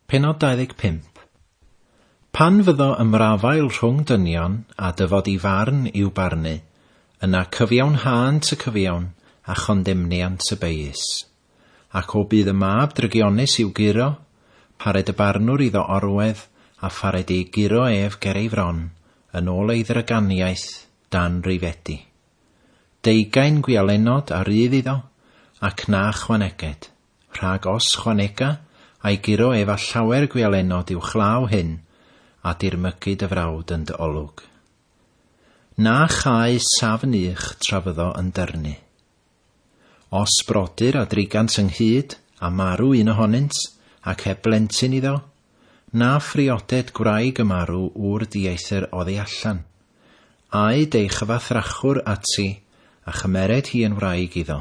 Pennod 25. Pan fyddo ymrafael rhwng dynion a dyfod i farn i'w barnu, yna cyfiawnhânt y cyfiawn a chondemniant y beius. Ac o bydd y mab drygionus i'w guro, pared y barnwr iddo orwedd a phared ei guro ef ger ei fron, yn ôl ei ddryganiaeth, dan rifedi. Deugain gwialennod a rydd iddo, ac na chwaneged. Rhag os chwanega, a'i guro ef â llawer gwialennod uwchlaw hyn, a dirmygu dy frawd yn dy olwg. Na chae safn ych tra fyddo yn dyrnu. Os brodyr a drigant ynghyd, a marw un ohonynt, ac heb blentyn iddo, na phrioded gwraig y marw ŵr dieithr oddi allan. Aed ei chyfathrachwr ati, a chymered hi yn wraig iddo,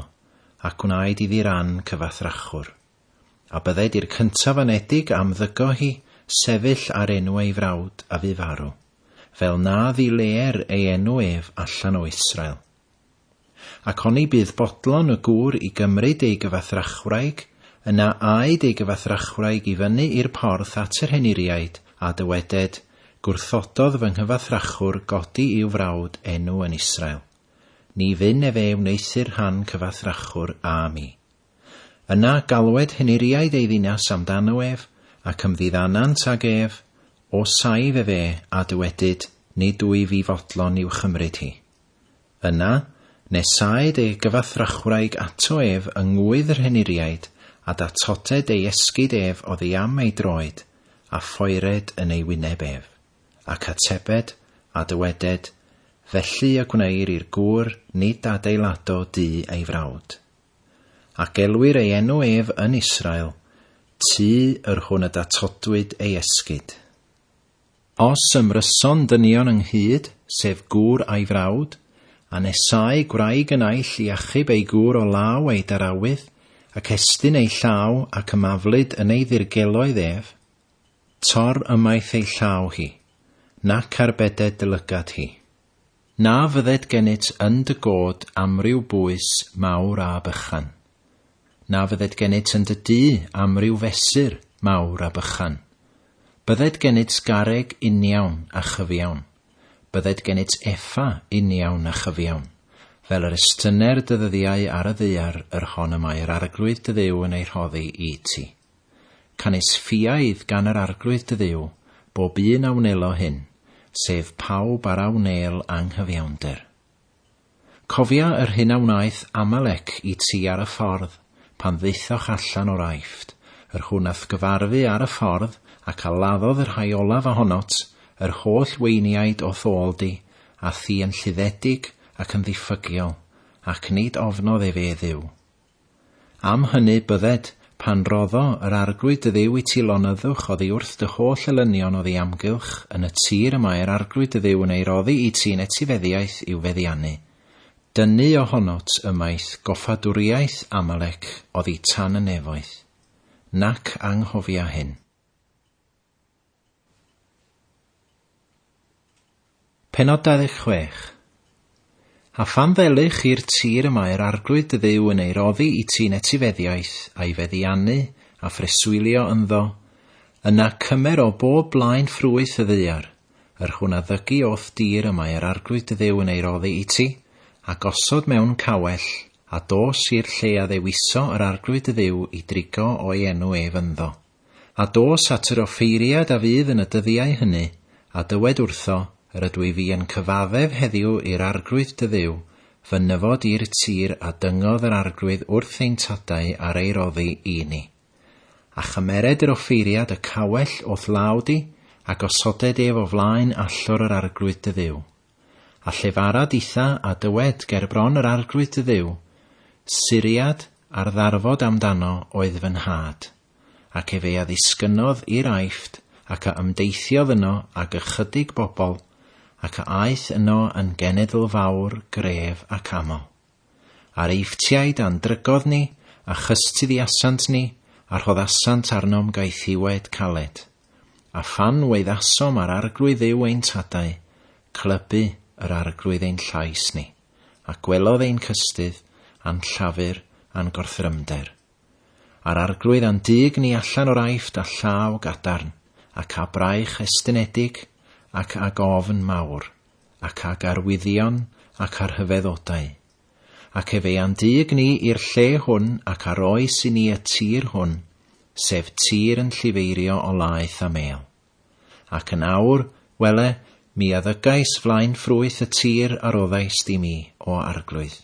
a gwnaed iddi ran cyfathrachwr. A bydded i'r cyntaf anedig am ddygo hi sefyll ar enw ei frawd a fu farw, fel na ddileer ei enw ef allan o Israel. Ac oni bydd bodlon y gŵr i gymryd ei gyfathrachwraig, yna aed ei gyfathrachwraig i fyny i'r porth at yr henuriaid, a dyweded, Gwrthododd fy nghyfathrachwr godi i'w frawd enw yn Israel. Ni fyn efe wneuthur rhan cyfathrachwr â mi. Yna galwed henuriaid ei ddinas amdano ef, ac ymddiddanant ag ef, O saif efe, a dywedyd, Nid wyf fi fodlon i'w chymryd hi. Yna, nesaed ei gyfathrachwraig ato ef yng ngŵydd yr henuriaid, a datoded ei esgid ef oddi am ei droed, a phoered yn ei wyneb ef. Ac atebed, a dyweded, Felly y gwneir i'r gŵr nid adeilado dŷ ei frawd. A gelwir ei enw ef yn Israel, Tŷ yr hwn y datodwyd ei esgid. Os ymryson dynion ynghyd, sef gŵr a'i frawd, a nesáu gwraig y naill i achub ei gŵr o law ei darawydd, ac estyn ei llaw ac ymaflyd yn ei ddirgeloedd ef, Tor ymaith ei llaw hi, nac arbeded dy lygad hi. Na fydded gennyt yn dy god amryw bwys mawr a bychan. Na fydded gennyt yn dy dŷ amryw fesur mawr a bychan. Bydded gennyt garreg uniawn a chyfiawn. Bydded gennyt efa uniawn a chyfiawn, fel yr estyner dy ddyddiau ar y ddaear yr hon y mae yr Arglwydd dy Dduw yn ei rhoddi i ti. Canys ffiaidd gan yr Arglwydd dy Dduw bob un a wnelo hyn, sef pawb ar a wnêl anghyfiawnder. Cofia yr hyn a wnaeth Amalec i ti ar y ffordd, pan ddaethoch allan o'r Aifft, yr hwn a'th gyfarfu ar y ffordd, ac a laddodd y rhai olaf ohonot, yr holl weiniaid o'th ôl di, a thi yn lluddedig ac yn ddiffygiol, ac nid ofnodd efe Dduw. Am hynny bydded, pan roddo yr Arglwydd dy Dduw i ti lonyddwch oddi wrth dy holl elynion oddi amgylch, yn y tir y mae'r Arglwydd dy Dduw yn ei roddi i ti yn etifeddiaeth i'w feddiannu, dynnu ohonot ymaith goffadwriaeth Amalec oddi tan y nefoedd. Nac anghofia hyn. Pennod 26. A phan ddelych i'r tir y mae'r Arglwydd dy Dduw yn ei roddi i ti'n etifeddiaeth, a'i feddiannu, a phreswylio ynddo, yna cymer o bob blaen ffrwyth y ddaear, yr hwn a ddygi o'th dir y mae'r Arglwydd dy Dduw yn ei roddi i ti, a gosod mewn cawell, a dos i'r lle a ddewiso yr Arglwydd dy Dduw i drigo o'i enw ef ynddo. A dos at yr offeiriad a fydd yn y dyddiau hynny, a dywed wrtho, Yr ydw i fi yn cyfaddef heddiw i'r Arglwydd dy Dduw, fy nyfod i'r tir a dyngodd yr Arglwydd wrth ein tadau ar ei roddi i ni. A chymered yr offeiriad y cawell o'th law di, a gosoded ef o flaen allor yr Arglwydd dy Dduw. A llefara ditha, a dywed ger bron yr Arglwydd dy Dduw, Syriad ar ddarfod amdano oedd fy nhad. Ac efe a ddisgynnodd i'r Aifft, ac a ymdeithiodd yno ag ychydig bobl, ac a aeth yno yn genedl fawr, gref, ac aml. A'r Eifftiaid a'n drygodd ni, a chystuddiasant ni, a rhoddasant arnom gaethiwed caled. A phan waeddasom ar Arglwydd Dduw ein tadau, clybu yr Arglwydd ein llais ni, a gwelodd ein cystudd, a'n llafur, a'n gorthrymder. A'r arglwydd a'n dug ni allan o'r Aifft â llaw gadarn, ac â braich estynedig, ac ag ofn mawr, ac ag arwyddion, ac â rhyfeddodau. Ac efe a'n dug ni i'r lle hwn, ac a roes i ni y tir hwn, sef tir yn llifeirio o laeth a mêl. Ac yn awr, wele, mi a ddygais flaen ffrwyth y tir a roddaist i mi, O Arglwydd.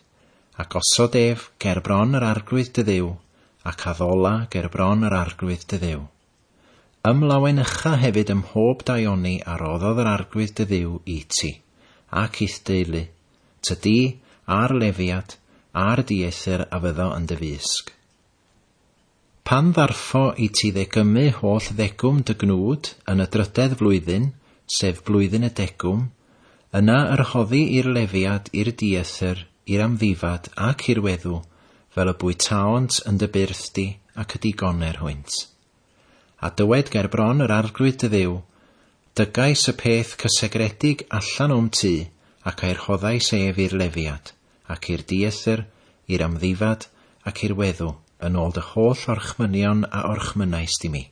A gosod ef ger bron yr Arglwydd dy Dduw, ac addola ger bron yr Arglwydd dy Dduw. Ymlawenycha hefyd ym mhob daioni a roddodd yr Arglwydd dy Dduw i ti, ac i'th deulu, ty di, a'r Lefiad, a'r dieithr a fyddo yn dy fysg. Pan ddarffo i ti ddegymu holl ddegwm dy gnwd yn y drydedd flwyddyn, sef blwyddyn y degwm, yna yr rhoddi i'r Lefiad, i'r dieithr, i'r amddifad, ac i'r weddw, fel y bwytaont yn dy byrth di, ac y digoner hwynt. A dywed ger bron yr Arglwydd dy Dduw, Dygais y peth cysegredig allan o'm tŷ, ac a'i rhoddais ef i'r Lefiad, ac i'r dieithr, i'r amddifad, ac i'r weddw, yn ôl dy holl orchmynion a orchmynaist i mi.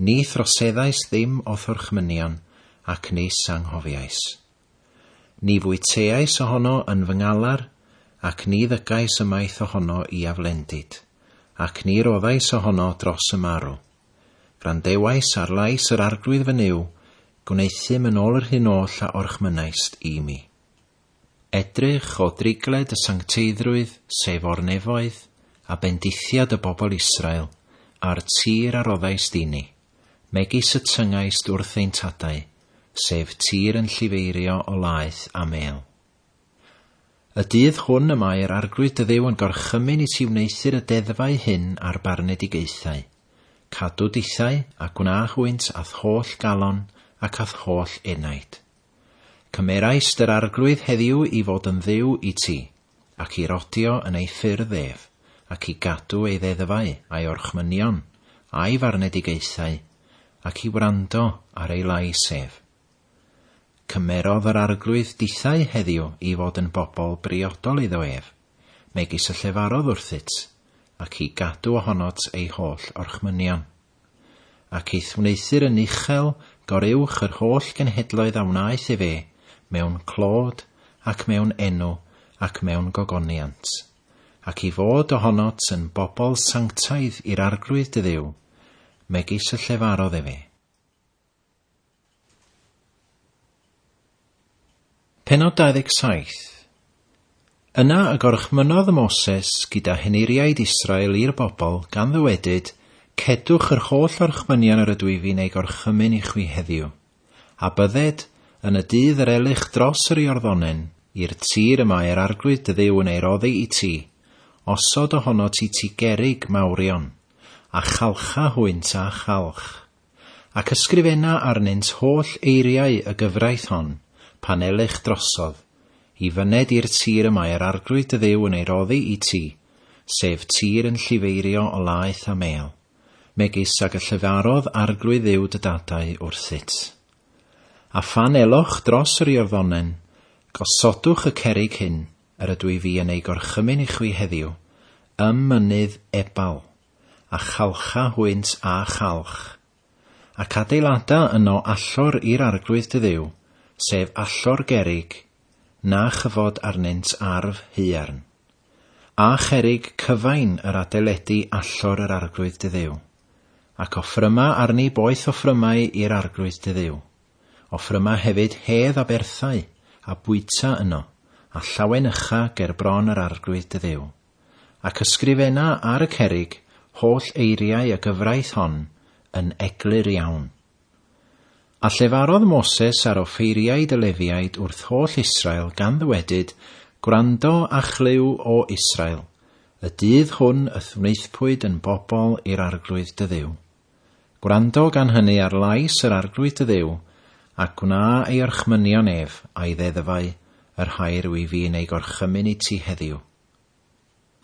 Ni throseddais ddim o'th orchmynion, ac nis anghofiais. Ni fwyteais ohono yn fy ngalar, ac ni ddygais ymaith ohono i aflendid, ac ni roddais ohono dros y marw. Gwrandewais ar lais yr Arglwydd fy Nuw, gwneuthum yn ôl yr hyn oll a orchmynaist i mi. Edrych o drigled y sancteiddrwydd, sef o'r nefoedd, a bendithiad y bobl Israel, a'r tir a roddaist i ni, megis y tyngaist wrth ein tadau, sef tir yn llifeirio o laeth a mêl. Y dydd hwn y mae yr Arglwydd dy Dduw yn gorchymyn i ti wneuthur y deddfau hyn a'r barnedigaethau. Cadw dithau a gwna hwynt a'th holl galon ac a'th holl enaid. Cymeraist yr Arglwydd heddiw i fod yn Dduw i ti, ac i rodio yn ei ffyrdd ef, ac i gadw ei ddeddfau a'i orchmynion, a'i farnedigaethau, ac i wrando ar ei lais ef. Cymerodd yr Arglwydd dithau heddiw i fod yn bobl briodol iddo ef, megis y llefarodd wrthyt, ac i gadw ohonot ei holl orchmynion. Ac i'th wneuthur yn uchel goruwch yr holl genhedloedd a wnaeth efe, mewn clod, ac mewn enw, ac mewn gogoniant. Ac i fod ohonot yn bobl sanctaidd i'r Arglwydd dy Dduw, megis y llefarodd efe. Pennod 27. Yna y gorchmynnodd Moses gyda heneiriaid Israel i'r bobl, gan ddywedyd, Cedwch yr holl orchmynion yr ydw i fi'n eu gorchymyn i chwi heddiw. A bydded, yn y dydd yr elych dros yr Iorddonen, i'r tir y mae yr Arglwydd dy Dduw yn ei roddi i ti, osod ohonot i ti gerrig mawrion, a chalcha hwynt â chalch. Ac ysgrifenna arnynt holl eiriau y gyfraith hon, pan elych drosodd, i fyned i'r tir y mae yr Arglwydd dy Dduw yn ei roddi i ti, sef tir yn llifeirio o laeth a mêl, megis ag y llefarodd Arglwydd Dduw dy dadau wrthyt. A phan eloch dros yr Iorddonen, gosodwch y cerrig hyn, yr ydw i fi yn eu gorchymyn i chwi heddiw, ym mynydd Ebal. a chalcha hwynt â chalch. Ac adeilada yno allor i'r Arglwydd dy Dduw, sef allor gerrig, na chyfod arnynt arf haearn. A cherrig cyfain yr adeiledi allor yr Arglwydd dy Dduw. Ac offryma arni boeth offrymau i'r Arglwydd dy Dduw. Offryma hefyd hedd aberthau, a bwyta yno, a llawenycha ger bron yr Arglwydd dy Dduw. Ac ysgrifenna ar y cerrig holl eiriau y gyfraith hon yn eglur iawn. A llefarodd Moses ar offeiriaid y Lefiaid wrth holl Israel, gan ddywedyd, Gwrando a chlyw, O Israel, y dydd hwn y'th wnaethpwyd yn bobl i'r Arglwydd dy Dduw. Gwrando gan hynny ar lais yr Arglwydd dy Dduw, a gwna ei orchmynion ef a'i ddeddfau, y rhai yr wyf fi'n eu gorchymyn i ti heddiw.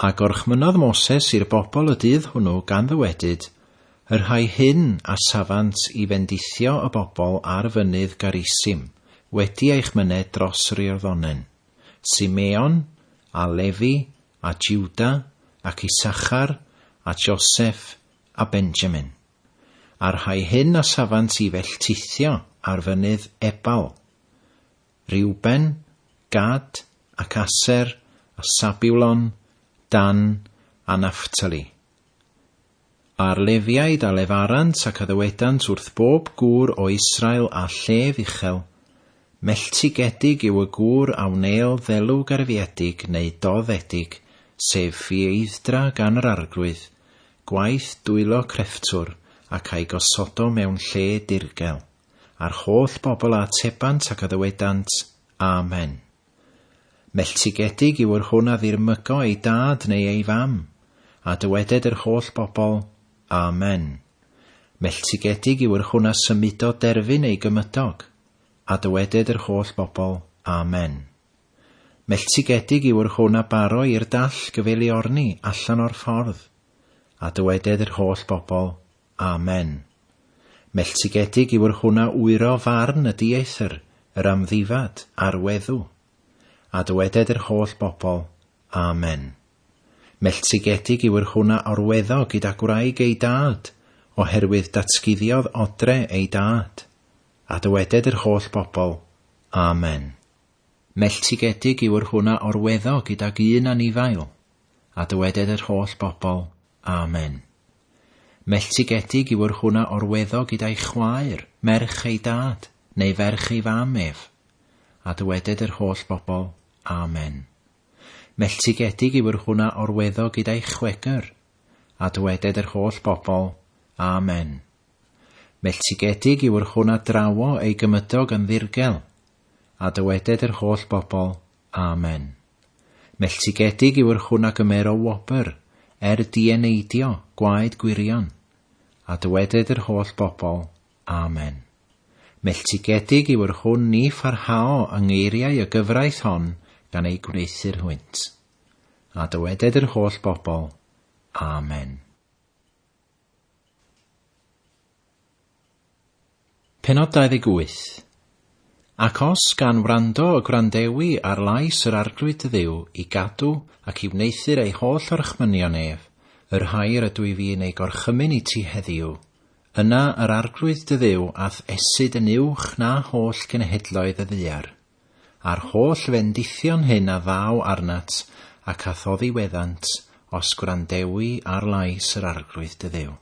A gorchmynnodd Moses i'r bobl y dydd hwnnw, gan ddywedyd, Y rhai hyn a safant i fendithio y bobl ar fynydd Garisim, wedi eich myned dros yr Iorddonen, Simeon, a Lefi, a Juda, ac Issachar, a Joseph, a Benjamin. A'r rhai hyn a safant i felltithio ar fynydd Ebal, Reuben, Gad, ac Aser, a Sabulon, Dan, a Naphtali. A'r Lefiaid a lefarant ac a ddywedant wrth bob gŵr o Israel a llef uchel, Melltigedig yw y gŵr a wnêl ddelw gerfiedig neu doddedig, sef ffieidd-dra gan yr Arglwydd, gwaith dwylo crefftwr, ac a'i gosodo mewn lle dirgel. A'r holl bobl a atebant ac a ddywedant, Amen. Melltigedig yw yr hwn a ddirmygo ei dad neu ei fam, a dyweded yr holl bobl, Amen. Melltigedig yw yr hwn a symudo derfyn ei gymydog, a dyweded yr holl bobl, Amen. Melltigedig yw yr hwn a baro i'r dall gyfeiliorni allan o'r ffordd, a dyweded yr holl bobl, Amen. Melltigedig yw yr hwn a wyro farn y dieithr, yr amddifad, a'r weddw, a dyweded yr holl bobl, Amen. Melltigedig yw yr hwn a orweddo gyda gwraig ei dad, oherwydd datguddiodd odre ei dad, a dyweded yr holl bobl, Amen. Melltigedig yw yr hwn a orweddo gydag un anifail, a dyweded yr holl bobl, Amen. Melltigedig yw yr hwn a orweddo gyda'i chwaer, merch ei dad, neu ferch ei fam ef, a dyweded yr holl bobl, Amen. Melltigedig yw yr hwn a orweddo gyda'i chwegr, a dyweded yr holl bobl, Amen. Melltigedig yw yr hwn a drawo ei gymydog yn ddirgel, A dyweded yr holl bobl, Amen. Melltigedig yw yr hwn a gymero wobr, er dieneidio gwaed gwirion. A dyweded yr holl bobl, Amen. Melltigedig yw yr hwn ni pharhao yng ngeiriau y gyfraith hon gan eu gwneuthur hwynt. A dyweded yr holl bobl, Amen. Pennod 28. Ac os gan wrando y gwrandewi ar lais yr Arglwydd dy Dduw i gadw ac i wneuthur ei holl orchmynion ef, y rhai yr ydw i fi yn eu gorchymyn i ti heddiw, yna yr Arglwydd dy Dduw a'th esyd yn uwch na holl genhedloedd y ddaear. A'r holl fendithion hyn a ddaw arnat ac a'th oddiweddant, os gwrandewi ar lais yr Arglwydd dy Dduw.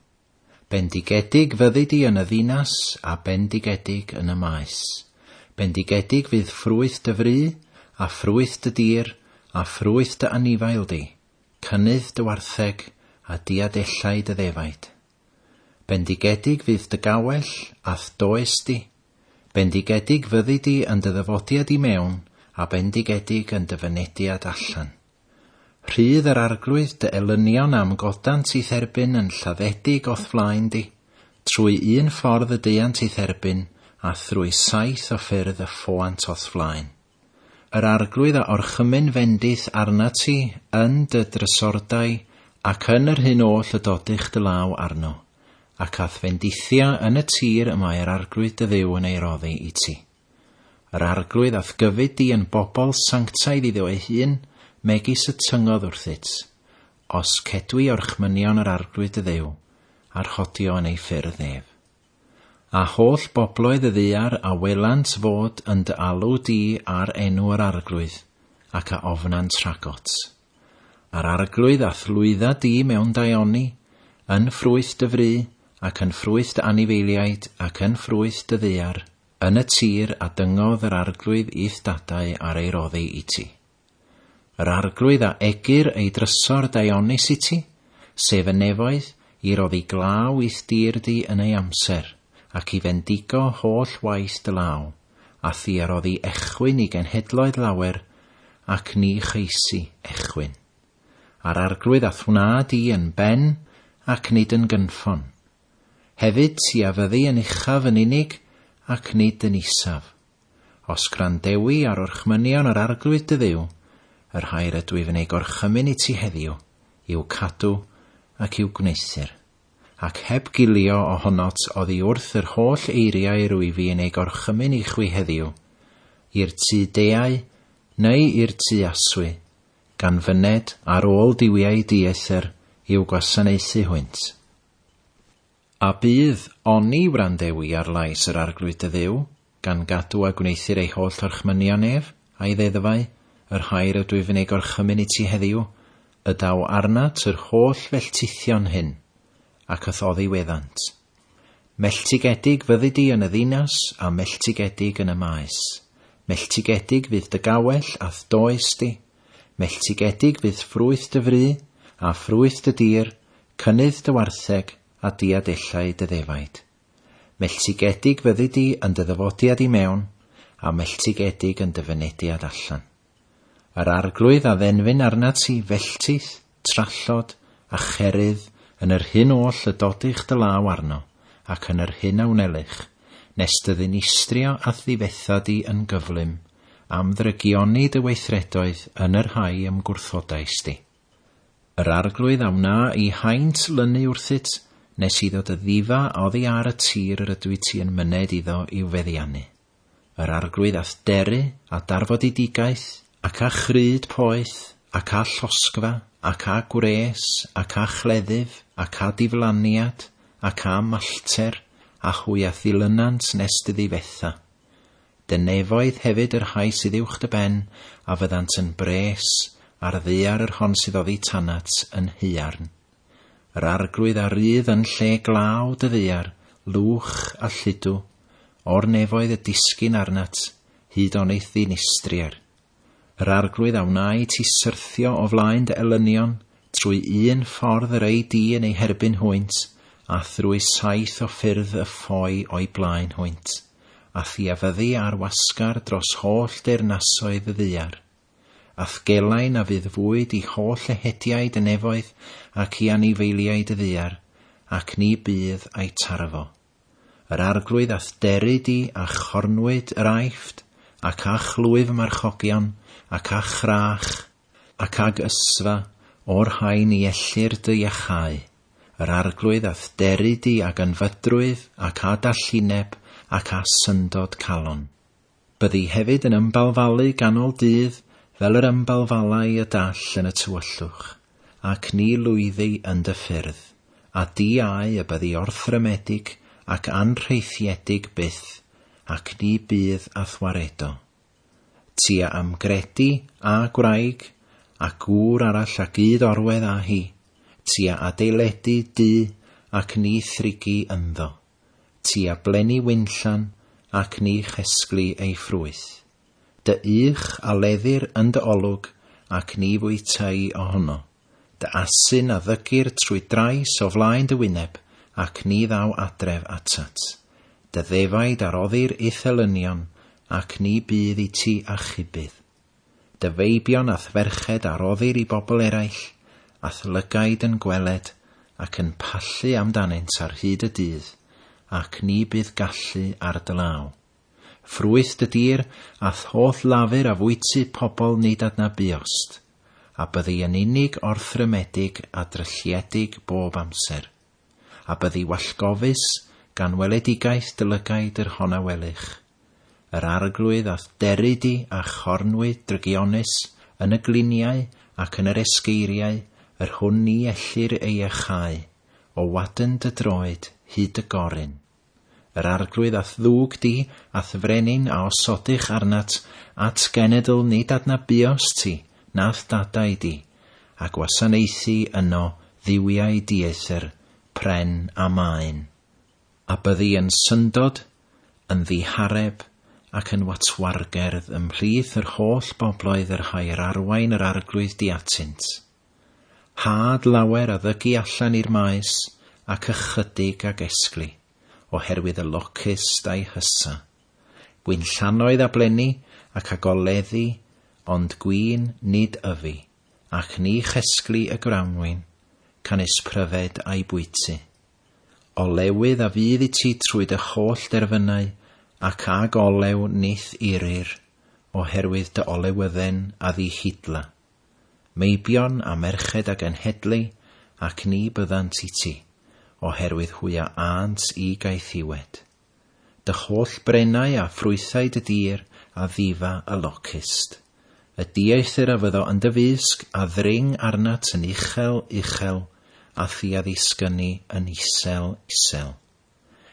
Bendigedig fyddi di yn y ddinas, a bendigedig yn y maes. Bendigedig fydd ffrwyth dy fru, a ffrwyth dy dir, a ffrwyth dy anifail di, cynnydd dy wartheg, a diadellau dy ddefaid. Bendigedig fydd dy gawell, a'th does di. Bendigedig fyddi di yn dy ddyfodiad i mewn, a bendigedig yn dy fynediad allan. Rhydd yr Arglwydd dy elynion am godant i'th erbyn yn lladdedig o'th flaen di, trwy un ffordd y deuant i'th erbyn, a thrwy saith o ffyrdd y ffoant o'th flaen. Yr Arglwydd a orchymyn fendith arnat ti yn dy drysordai ac yn yr hyn oll y dodych dy law arno, ac a'th fendithia yn y tir y mae yr Arglwydd dy Dduw yn ei roddi i ti. Yr Arglwydd a'th gyfyd di yn bobl sanctaidd iddo ei hun, megis y tyngodd wrthyt, os cedwi orchmynion yr Arglwydd dy Dduw, a rhodio yn ei ffyrdd ef. A holl bobloedd y ddaear a welant fod yn dy alw di ar enw yr Arglwydd, ac a ofnant rhagot. A'r Arglwydd a'th lwydda di mewn daioni, yn ffrwyth dy fru, ac yn ffrwyth dy anifeiliaid, ac yn ffrwyth dy ddaear, Yn y tir a dyngodd yr Arglwydd i'th dadau ar ei roddi i ti. Yr Arglwydd a egyr ei drysor daionus i ti, sef y nefoedd, i roddi glaw i'th dir di yn ei amser, ac i fendigo holl waith dy law, a thi a roddi echwyn i genhedloedd lawer, ac ni cheisi echwyn. A'r Arglwydd a'th wna di yn ben, ac nid yn gynffon. Hefyd ti a fyddi yn uchaf yn unig, ac nid yn isaf. Os gwrandewi ar orchmynion yr Arglwydd dy Dduw, y rhai yr ydwyf yn eu gorchymyn i ti heddiw, i'w cadw ac i'w gwneuthur. Ac heb gilio ohonot oddi wrth yr holl eiriau yr wyf fi yn eu gorchymyn i chwi heddiw, i'r tu deau neu i'r tu aswy, gan fyned ar ôl duwiau dieithr i'w gwasanaethu hwynt. A bydd oni wrandewi ar lais yr Arglwydd dy Dduw, gan gadw a gwneuthur ei holl orchmynion ef, a'i ddeddfau, y rhai yr ydwyf yn eu gorchymyn i ti heddiw, y daw arnat yr holl felltithion hyn, ac y'th oddiweddant. Melltigedig fyddi di yn y ddinas, a melltigedig yn y maes. Melltigedig fydd dy gawell a'th does di. Melltigedig fydd ffrwyth dy fru, a ffrwyth dy dir, cynnydd dy wartheg, a diadellau dy ddefaid. Melltigedig fyddi di yn dy ddyfodiad i mewn, a melltigedig yn dy fynediad allan. Yr Arglwydd a ddenfyn arnat ti felltith, trallod, a cherydd, yn yr hyn oll y dodych dy law arno, ac yn yr hyn a wnelych, nes dy ddinistrio a'th ddifetha di yn gyflym, am ddrygioni dy weithredoedd yn y rhai y'm gwrthodais di. Yr Arglwydd a wna i haint lynu wrthyt, nes iddo dy ddifa oddi ar y tir yr ydwyt ti yn myned iddo i'w feddiannu. Yr Arglwydd a'th deru, a darfodedigaeth, ac â chryd poeth, ac â llosgfa, ac â gwres, ac â chleddyf, ac â diflaniad, ac â mallter, a hwy a'th ddilynant nes dy ddifetha. Dy nefoedd hefyd y rhai sydd uwch dy ben, a fyddant yn bres, a'r ddaear yr hon sydd oddi tanat yn haearn. Yr Arglwydd a rydd yn lle glaw dy ddaear, lwch a lludw, o'r nefoedd y disgyn arnat, hyd onith ddinistrier. Yr Arglwydd a wna i ti syrthio o flaen dy elynion, trwy un ffordd yr ei di yn eu herbyn hwynt, a thrwy saith o ffyrdd y ffoi o'u blaen hwynt, a thi a fyddi ar wasgar dros holl deyrnasoedd y ddaear. A'th gelain a fydd fwyd i holl ehediaid y nefoedd ac i anifeiliaid y ddaear, ac ni bydd a'i tarfo. Yr Arglwydd a'th dery di a chornwyd yr Aifft, ac â chlwyf marchogion, ac â chrach, ac ag ysfa, o'r rhai ni ellir dy iacháu. Yr Arglwydd a'th dery di ag ynfydrwydd, ac â dallineb, ac â syndod calon. Byddi hefyd yn ymbalfalu ganol dydd, fel yr ymbalfalai y dall yn y tywyllwch, ac ni lwyddi yn dy ffyrdd. A di-au y byddi orthrymedig ac anrheithiedig byth, ac ni bydd a'th waredo. Ti a ymgredi â gwraig, a gŵr arall a gyd orwedd â hi, ti a adeiledi dŷ, ac ni thrigi ynddo. Ti a bleni winllan, ac ni chesgli ei ffrwyth. Dy ych a leddir yn dy olwg, ac ni fwytai ohono. Dy asyn a ddygir trwy drais o flaen dy wyneb, ac ni ddaw adref atat. Dy ddefaid a roddir i'th elynion, ac ni bydd i ti achubydd. Dy feibion a'th ferched a roddir i bobl eraill, a'th lygaid yn gweled ac yn pallu amdanynt ar hyd y dydd, ac ni bydd gallu ar dy law. Ffrwyth dy dir, a'th holl lafur a fwyty pobl nid adnabuost, a byddi yn unig orthrymedig a drylliedig bob amser, a byddi wallgofus gan weledigaeth dy lygaid yr hon a welych. Yr Arglwydd a'th dery di a chornwyd drygionus yn y gliniau ac yn yr esgeiriau, yr hwn ni ellir ei iacháu, o wadn dy droed hyd y goryn. Yr Arglwydd a'th ddwg di, a'th frenin a osodych arnat, at genedl nid adnabuost ti, na'th dadau di, a gwasanaethu yno dduwiau dieithr, pren a maen. A byddi yn syndod, yn ddihareb, ac yn watwargerdd ymhlith yr holl bobloedd y rhai yr arwain yr Arglwydd di atynt. Had lawer a ddygi allan i'r maes, ac ychydig a gesgli, oherwydd y locust a'i hysa. Gwinllannoedd a blenni, ac a goleddi, ond gwin nid yfi, ac ni chesgli y grawnwin, canys pryfed a'i bwyty. Olewydd a fydd i ti trwy dy holl derfynau, ac ag olew nith irir, oherwydd dy olewydden a ddihidla. Meibion a merched a genhedlu, ac ni byddant i ti, oherwydd hwy a ânt i gaethiwed. Dy holl brennau a ffrwythau dy dir a ddifa y locust. Y dieithr a fyddo yn dy fysg a ddring arnat yn uchel, uchel, a thi a ddisgynni yn isel isel.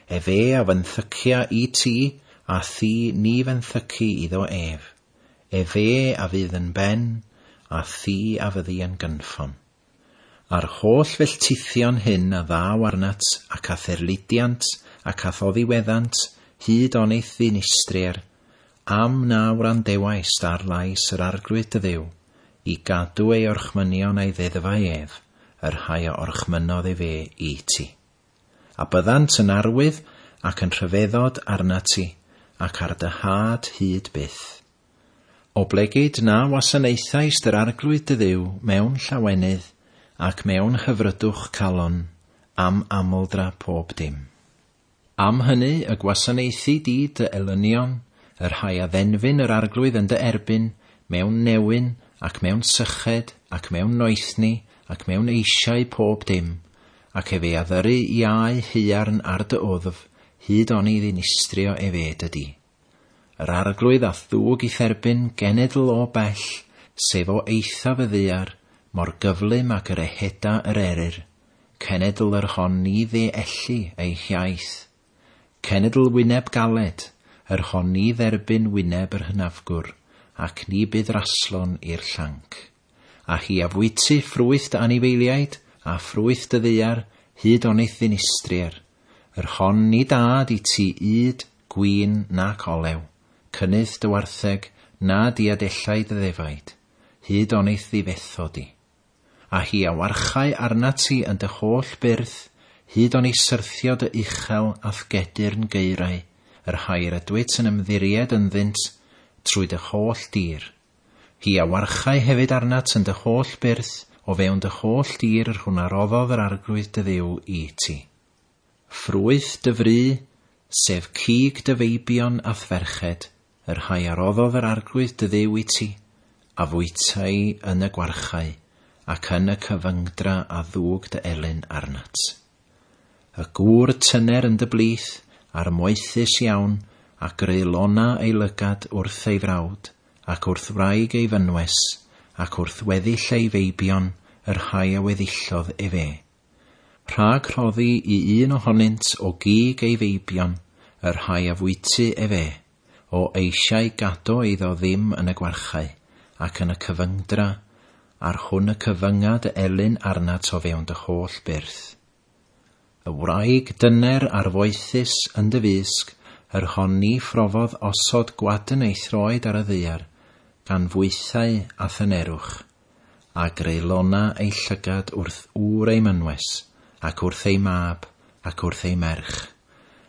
Efe a fenthycia i ti, a thi ni fenthyci iddo ef. Efe a fydd yn ben, a thi a fyddi yn gynffon. A'r holl felltithion hyn a ddaw arnat, ac a'th erlidiant, ac a'th oddiweddant, hyd onith ddinistrier, am na wrandewaist ar lais yr Arglwydd dy Dduw, i gadw ei orchmynion a'i ddeddfau ef, y rhai a orchmynnodd efe i ti. A byddant yn arwydd ac yn rhyfeddod arnat ti, ac ar dy had hyd byth. Oblegid na wasanaethaist yr Arglwydd dy Dduw mewn llawenydd ac mewn hyfrydwch calon am amldra pob dim. Am hynny y gwasanaethi di dy elynion, y rhai a ddenfyn yr Arglwydd yn dy erbyn, mewn newyn, ac mewn syched, ac mewn noethni, ac mewn eisiau pob dim, ac efe a ddyry iau haearn ar dy wddf, hyd oni ddinistrio efe dy di. Yr Arglwydd a'th ddwg i'th erbyn genedl o bell, sef o eithaf y ddaear, mor gyflym ag yr eheda yr eryr, cenedl yr hon ni ddeelli ei hiaith. Cenedl wyneb galed, yr hon ni dderbyn wyneb yr hynafgwr, ac ni bydd raslon i'r llanc. A hi a fwyty ffrwyth dy anifeiliaid, a ffrwyth dy ddaear, hyd onith ddinistrier, yr hon ni dad i ti ŷd, gwin, nac olew, cynnydd dy wartheg, na diadellau dy ddefaid, hyd onith ddifetho di. A hi a warchai arnat ti yn dy holl byrth, hyd oni syrthio dy uchel a'th gedyrn gaerau, y rhai yr ydwyt yn ymddiried ynddynt, trwy dy holl dir. Hi a warchai hefyd arnat yn dy holl byrth, o fewn dy holl dir yr hwn a roddodd yr Arglwydd dy Dduw i ti. Ffrwyth dy fru, sef cig dy feibion a'th ferched, y rhai a roddodd yr Arglwydd dy Dduw i ti, a fwytai yn y gwarchau, ac yn y cyfyngdra a ddwg dy elyn arnat. Y gŵr tyner yn dy blith, a'r moethus iawn, a greulona ei lygad wrth ei frawd, ac wrth wraig ei fynwes, ac wrth weddill ei feibion, y rhai a weddillodd efe. Rhag rhoddi i un ohonynt o gig ei feibion, y rhai a fwyty efe, o eisiau gado iddo ddim yn y gwarchau, ac yn y cyfyngdra, a'r hwn y cyfynga dy elyn arnat o fewn dy holl byrth. Y wraig dyner a'r foethus yn dy fysg, yr hon ni phrofodd osod gwadn ei throed ar y ddaear, gan fwythau a thynerwch, a greulona ei llygad wrth ŵr ei mynwes, ac wrth ei mab, ac wrth ei merch,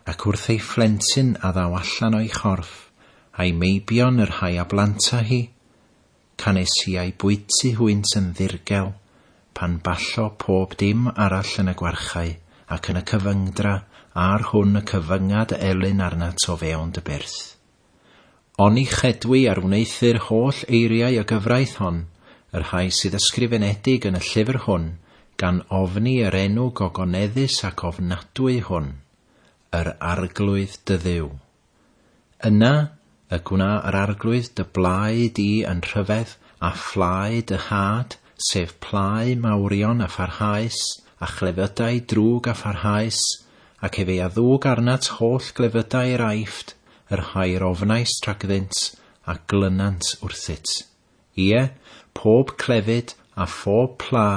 ac wrth ei phlentyn a ddaw allan o'i chorff, a'i meibion y rhai a blanta hi, Canys hi a'i bwyty hwynt yn ddirgel, pan ballo pob dim arall yn y gwarchau, ac yn y cyfyngdra, a'r hwn y cyfynga dy elyn arnat o fewn dy byrth. Oni chedwi ar wneuthur holl eiriau y gyfraith hon, y rhai sydd ysgrifenedig yn y llyfr hwn, gan ofni yr enw gogoneddus ac ofnadwy hwn, yr Arglwydd dy Dduw. Yna y gwna yr Arglwydd dy blau di yn rhyfedd, a phlau dy had, sef plau mawrion a pharhaus, a chlefydau drwg a pharhaus, ac efe a ddwg arnat holl glefydau yr Aifft, y rhai yr ofnaist rhagddynt, a glynant wrthyt. Ie, pob clefyd a phob pla,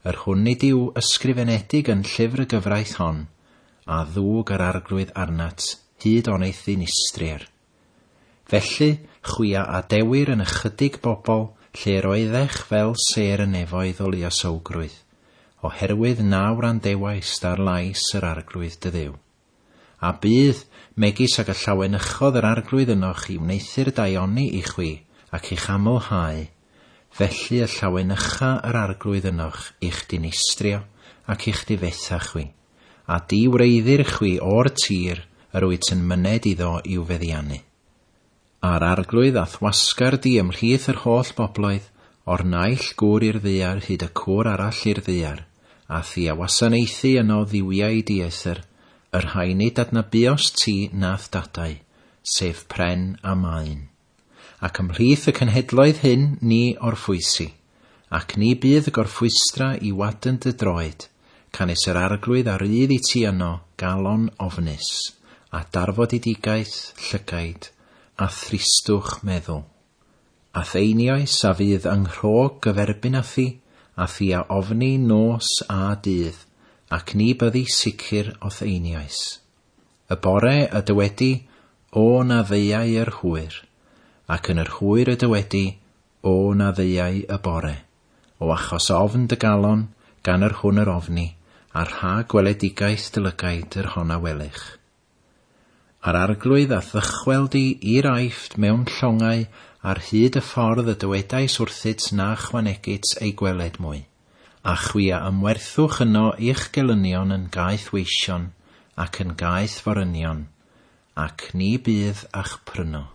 yr hwn nid yw ysgrifenedig yn llyfr y gyfraith hon, a ddwg yr Arglwydd arnat, hyd onith ddinistrier. Felly, chwi a adewir yn ychydig bobl lle yr oeddech fel sêr y nefoedd o luosowgrwydd, oherwydd na wrandewaist ar lais yr Arglwydd dy Dduw. A bydd, megis ag y llawenychodd yr Arglwydd ynoch i wneuthur daioni i chwi, ac i'ch amlhau, felly y llawenycha yr Arglwydd ynoch i'ch dinistrio ac i'ch difetha chwi. A di wreiddir chwi o'r tir yr wyt yn myned iddo i'w feddiannu. A'r Arglwydd a'th wasgar di ymhlith yr holl bobloedd, o'r naill gŵr i'r ddaear hyd y cwr arall i'r ddaear, a thi a wasanaethu yno dduwiau dieithr, y rhai nid adnabuost ti na'th dadau, sef pren a maen. Ac ymhlith y cenhedloedd hyn ni orffwysi, ac ni bydd gorffwystra i wadn dy droed, Canys yr Arglwydd a rydd i ti yno galon ofnus, a darfodedigaeth llygaid, a thristwch meddwl. A'th einioes a fydd yng nghrog gyferbyn â thi, a thi a ofni nos a dydd, ac ni byddi sicr o'th einioes. Y bore y dywedi, O na ddeuai yr hwyr, ac yn yr hwyr y dywedi, O na ddeuai y bore. O achos ofn dy galon, gan yr hwn yr ofni, a rhag gweledigaeth dy lygaid yr hon a welych. A'r Arglwydd a'th ddychwel di i'r Aifft mewn llongau ar hyd y ffordd y dywedais wrthyt na chwanegit ei gweled mwy. A chwi a ymwerthwch yno i'ch gelynion yn gaeth weision ac yn gaeth forynion, ac ni bydd a'ch pryno.